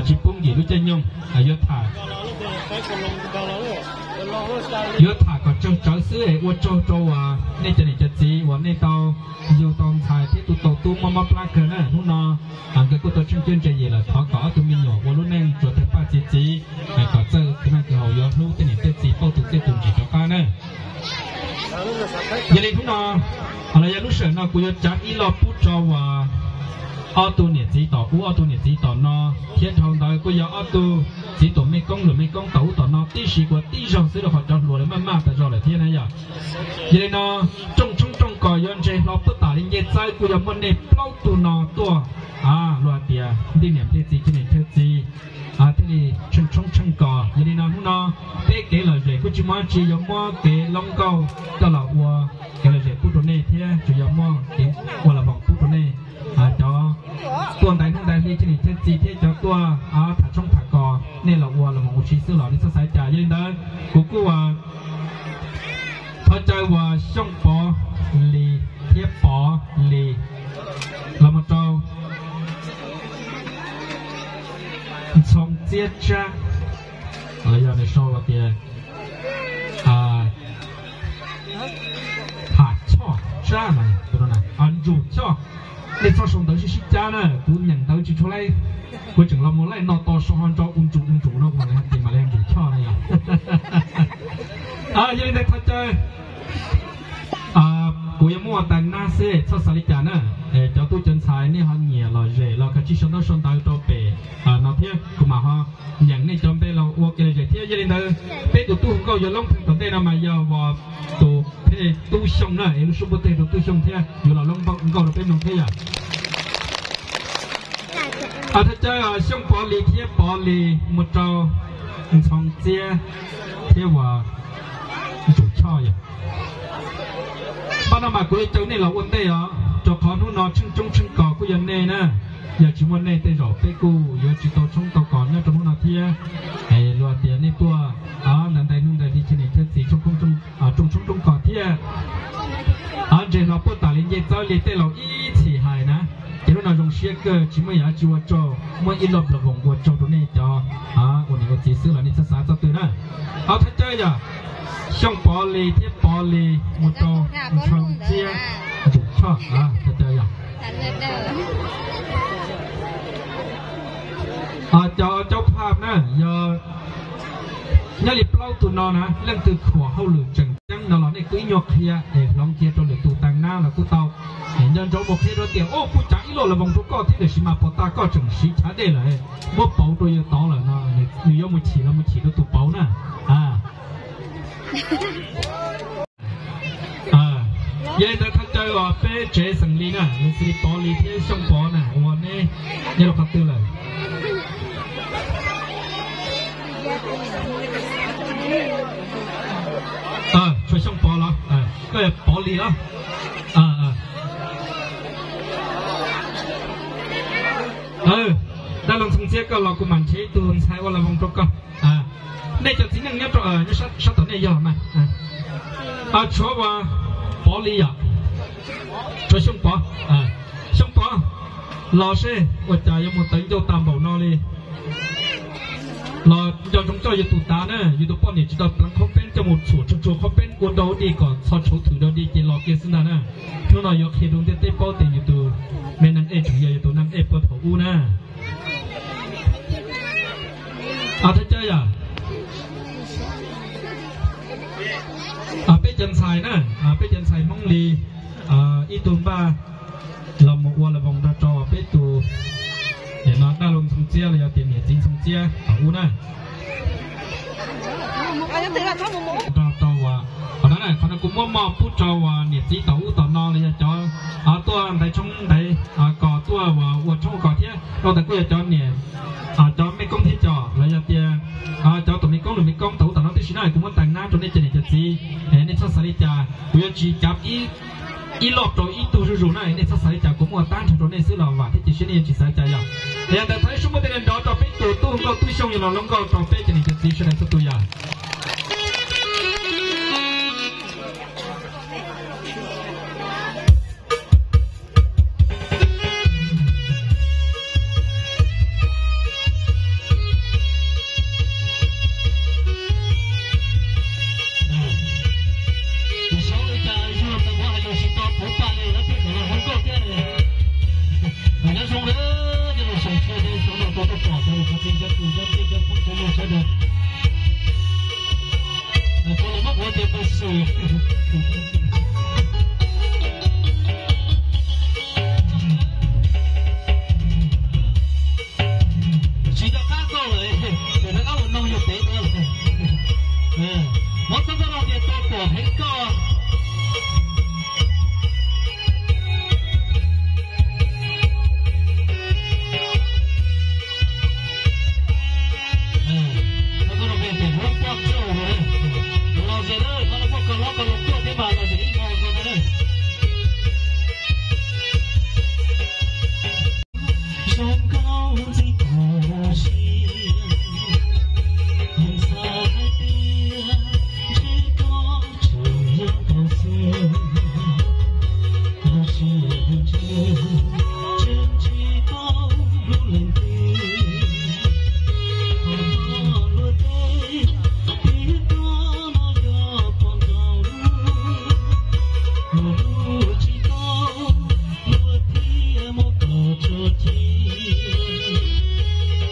tsis pub nkim lub caij nyoog, yuav tham, yuav tham kom tsawg tsawv xwb es ua tsaug rau uas nej cov niam cov txiv uas nej tau yug tau ntxhais thiab tu tau tub mob mob plab kawg na. Hnub no nkawd kuj tau tsheej cuab ntse yim lawm, thov kom ob tug me nyuam ua lub neej tsuas tawg paj txi txiv, kom txawj khwv noj khwv haus, yuav hlub tej niam tej txiv, pauj tus txiaj tus ntsig rov qab na. Yog li hnub no, los yog lub sij hawm no kuv yuav cav ib lo pub rau uas ob tug niam txiv tom ub, ob tug niam txiv tom no, thiab dhau ntawd kuj yog ob tug txiv tuam mej koob luam mej koob tom ub tom no tib si, kuv tib zaug xwb rau qhov cov hluas lawv maj maj tas zog lawm thiab na yom. Yog li no, rooj tshoob rooj kos yuav ntseg hlo puag tam li ncej txawb kuj yog muaj nej plaub tug no tuaj, luag hais tias ntig niam ntig txiv, chaw niam chaw txiv thiaj li tsheej tshoob tsheej kos. Yog li no hnub no peb kev lom zem kuj tsis muaj dab tsi, yuav muab kev loob nkauj coj los ua kev lom zem pub rau nej thiab tsuas yog muaj kev ua las voos pub rau nej cov tuaj ntais hnub ntais hli, chaw niam chaw txiv thiab cov tuaj tham tshoob tham kos, nej los ua las voos ua si xwb los nej txhob xav cas. Yog li ntawd kuv kuj thov caw uas Xyooj Pov Lis thiab Pov Lis los mus rau Ntxhoo Txiab Tsab, los yog nws sau tias Tham Choj Tsab na, Ntsum Choj. Nej txhob sau ntawv sib sib cab na, kuv nyeem ntawv tsis tshua laib, kuv tseem los mus laij no tos sau ho nrov u ntsum u ntsum no, kuv mam li hais tias mam li Ntsum Choj na yom. Yog li ntawd thov caw, kuv yuav muab ua tas nab xwb, txhob xav li cas na. Cov tub cov ntxhais nej ho nyiam lom zem los kav tsij sau ntaub sau ntawv rau pem no thiab kuv mam ho nyeem nej cov npe los ua kev lom zem thiab. Yog li ntawd peb tus tub hu nkauj yuav loob pheej tom ntej no mas yog uas tus Phej Tub Xyooj na, es lub suab npuab teg rau Tub Xyooj thiab yuav los loob nkauj rau peb mloog thiab yom. Thov caw Xyooj Pov Lis thiab Pov Lis mus rau Ntxhoo Txiab thiab uas Ntsum Choj yom. Npaj no mas kuv yuav caw nej los ua ntej os, rau qhov hnub no tsheej tshoob tsheej kos kuj yog nej na. Yog tsis muaj nej tej zaum peb kuj yuav tsis tau tshoob tau kos nyob rau hnub no thiab. Luag tias nej tuaj ntais ntais hnub ntais hli, chaw niam chaw txiv, rooj tshoob rooj kos thiab ntseg hlo puag tam li ncej txawb li tej laus ib txhis hais na. Ces hnub no zoo siab kawg tsis muaj yam dab tsi ua tsaug, muab ib lo las voos ua tsaug rau nej cov ua niam ua txiv xwb los nej txhob xav txoj twg na. Thov caw yog Xyooj Pov Lis thiab Pov Lis mus rau Ntxhoo Txiab Ntsum Choj, thov caw yog cov cov phaj na, yog nyob li plaub tug no na, leej twg khuam hauj lwm tseem ceeb no los nej kuj ib nyuag qhia es hloov cia rau lwm tus tas nab los kuj tau. Es nco ntsoov mus qhia rau tias, o, kuv cav ib lo las voos rau koj thiab, tiam sis mas pos tas koj tseem siv chav dej lawm, muab pauv rau yawg tod lawm no, nws yuav mus chim los mus chim rau tus pauv na. Yog li ntawd thov caw os peb tsev xeem Lis na, nws xws li Pov Lis thiab Xyooj Pov na, uas neb nyob rau qhov twg lawm? Tshuav Xyooj Pov los? Koj yog Pov Lis los? Dab laug Ntxhoo Txiab, koj los kuv mam nrhiav ib tug ntxhais ua las voos rau koj. Nej cov txiv neej nyob rau sab tom nej yog mas. Tshuav uas Pov Lis yom? Tshuav Xyooj Pov. Xyooj Pov, los seb ua cas yuav mus tawv ncauj tag npaum no li. Los nco ntsoov coj yus tus tav na, yus tus poj niam tsis tau pleev qhaub peeb coj mus txhuam tsuag tsuag qhaub peeb ua dog ua dig kom txho tshauv thwm dog dig ces los kiag xwb ntag na. Hnub no yuav qhia rau ntiaj teb paub tias yus tus me neeg ej tseem yog yus tus neeg ej puag thaum ub na. Thov caw yom, peb cov ntxhais na, peb cov ntxhais Hmoob Lis, ib tug npaj los mus ua las voos nrog rau peb tus, nim no dab laug Ntxhoo Txiab los yog tias niam txiv Ntxhoo Txiab thaum ub na. Nrog rau uas, qhov no na, qhov no kuv muab moj pub rau uas niam txiv tom ub tom no los yog cov tuaj ntais tshoob ntais kos, tuaj uas ua tshoob ua kos thiab. Rau ntawd kuj yog cov niam, cov mej koob thiab cov los yog tias cov tus me koob lwm me koob tom ub tom no tib si na, kuv muab tas nab rau nej cov niam cov txiv, nej txhob xav li cas, kuv yuav tsis cav ib loj rau ib tug zuj zus na, nej txhob xav li cas, kuv muab ua tag nrho rau nej xwb los vam thiab cia siab nej yuav tsis xav cas yog. Yog ntawd thov ib suab npuab tes nrov rau peb tus tub hu nkauj Tub Xyooj yuav los lub nkauj rau peb cov niam cov txiv sawv daws txhua tus yog. Koj pom tau cov txiv cov kwv cov tij cov phooj cov ywg sawv daws, koj los muab kuv tias puas xwm. Tsis nco qab koj lawm, ces rov qab ua noog yog tev dua lawm. Muab txoj koj no tias tau pom heev koj. Los ze, koj muaj koj hlob koj los tuaj thiab mas los ze ib hmo koj na. Zoo nkauj ntxim hlub siab, yeej xav hais tias ntshe koj tseem nyob tau xwb. Lub siab lub ntsws tseem tsis tau lub leej twg, qhov txoj hlua teb tiag tiag no yog pom ntau lub, luag lub tsis tau, luag thiaj muab koj tso cia.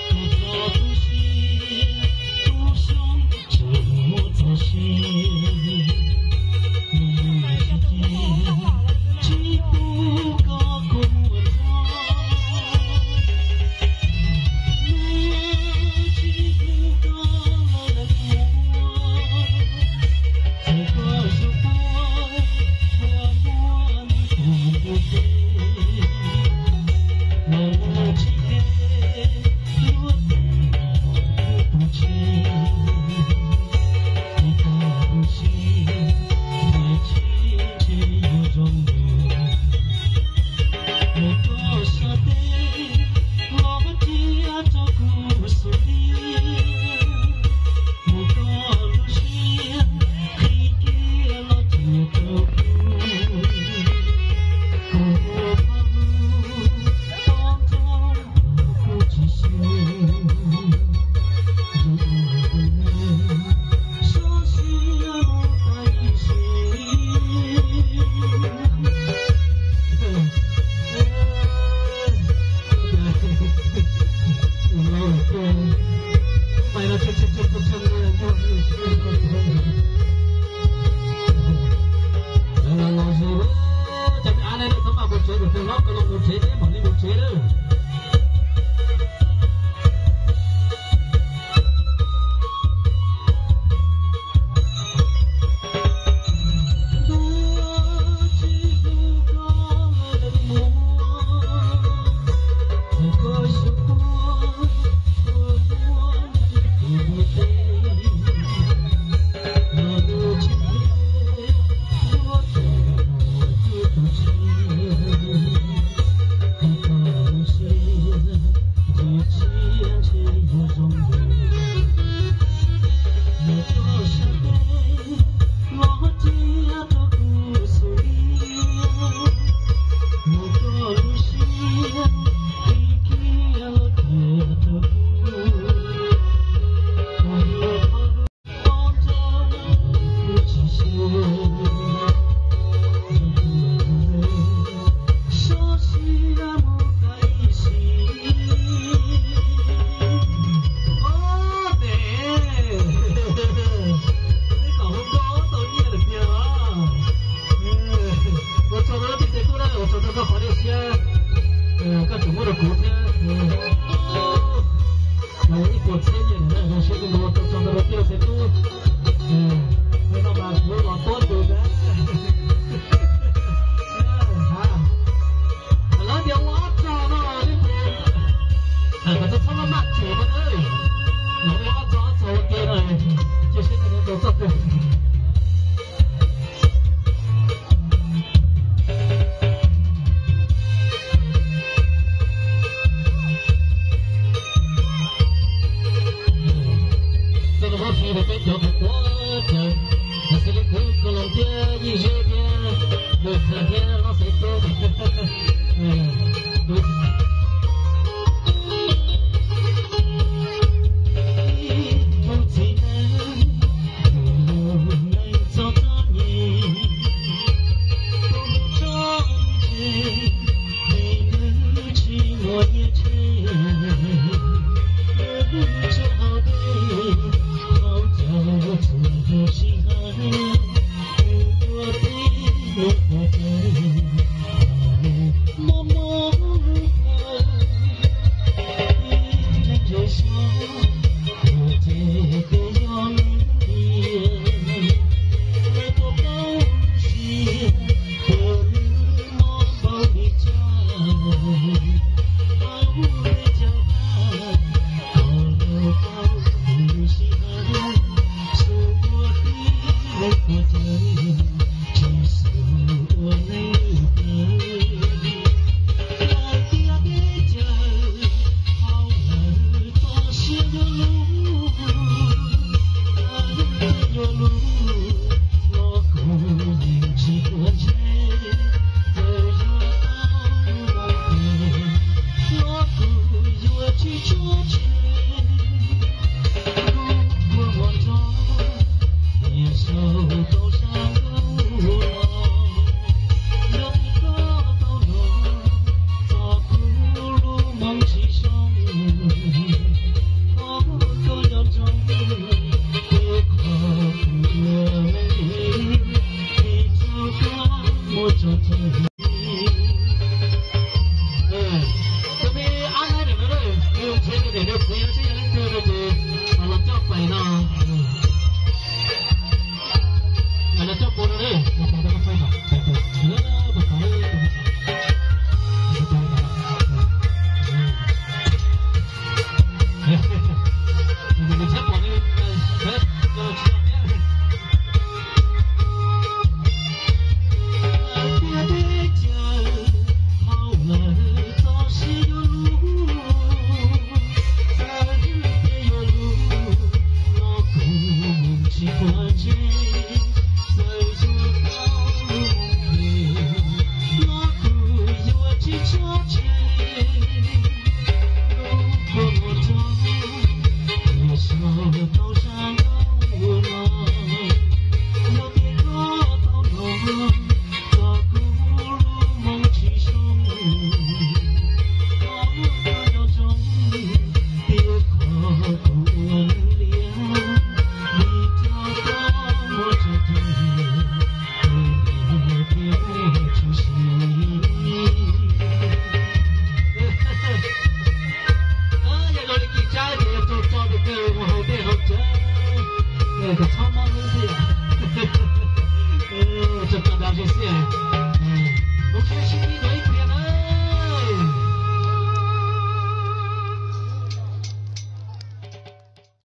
Koj txoj tu siab tu xyoo tseem muaj txoj sia, nws tsis cia, tsis pub koj kua muag rog. Luag tsis hlub koj los lawm mus, txawm koj zoo puag puag muaj nws tus ntu ke, los luag tsis hle, luag tus tus tsis, tsis tau tu siab, ntshe tsis ntshe yuav zoo lawm. Mus rau sab teb los cia rau kuv xub liab, mus koj lub siab qhib kiag los cia rau kuv, kuv ua phooj ywg pom ntau kuv tsis xyuam, zoo ua tus neeg sob siab mus tas ib sim. Lawv los los zoo, cov me ab ne, txhob maj mus tsev, tus hlob koj los mus tsev, mam li mus tsev lawm. Ua tsaug rau leej txiv Txiv Kub na, ua tsaug rau koj qhov dej siab koj tseem muab rau kuv thiab. Ua ib puas txhiab nyiaj na, zoo siab kawg nkaus, ua tsaug ntau rau Txiv Tub. Hnub no mas kuv los tuab tus na. Lawv tias ua ob txog no, kom txhob txhob maj maj tsum no na. Los ua ob txog ob txog ua ke no, cia siab ntev rau txoj kawg. Koj los muab fi rau peb cov qhov quav cawv, xws li kuv, Koj Loos thiab Yij Zeb thiab Nus Khas thiab Lob Xaiv Tub. Tus txiv neej, tus neeg txom txom nyem, tus tso tseg, vim nws tsis muaj nyiaj tseg. Tus me ab laib ntawm no, nws nrhiav tus niam nws kuv yog seb yog leej twg no ces los coj pais no. Los coj pais no, los pais no, pais no. Thiab pom nws, thiab tsis tau thiab. Tiag teb chaws hauv lawm txoj sia yuav luv, txawm tias yuav luv los kuv tsis quav ntsej, txawm yuav tau lub moov phem los kuv yuav tsis tso tseg. Lub kua muag rog, nws sau tau sab nraud no, yog tias koj tau hnov, kom kuv lub moov tsis zoo, koj nco ntsoov tias koj kuv ua neej liam, vim rau koj muaj tso tseg, tus niam thiab mej tshwm sim. Yog zoo li kis tsab ces yuav tso tso tus kawg mus haus dej haus cawv, kom txhob mob hlwb thiab. Tso tso dag zoo xwb. Mus saib sib ntsib dua ib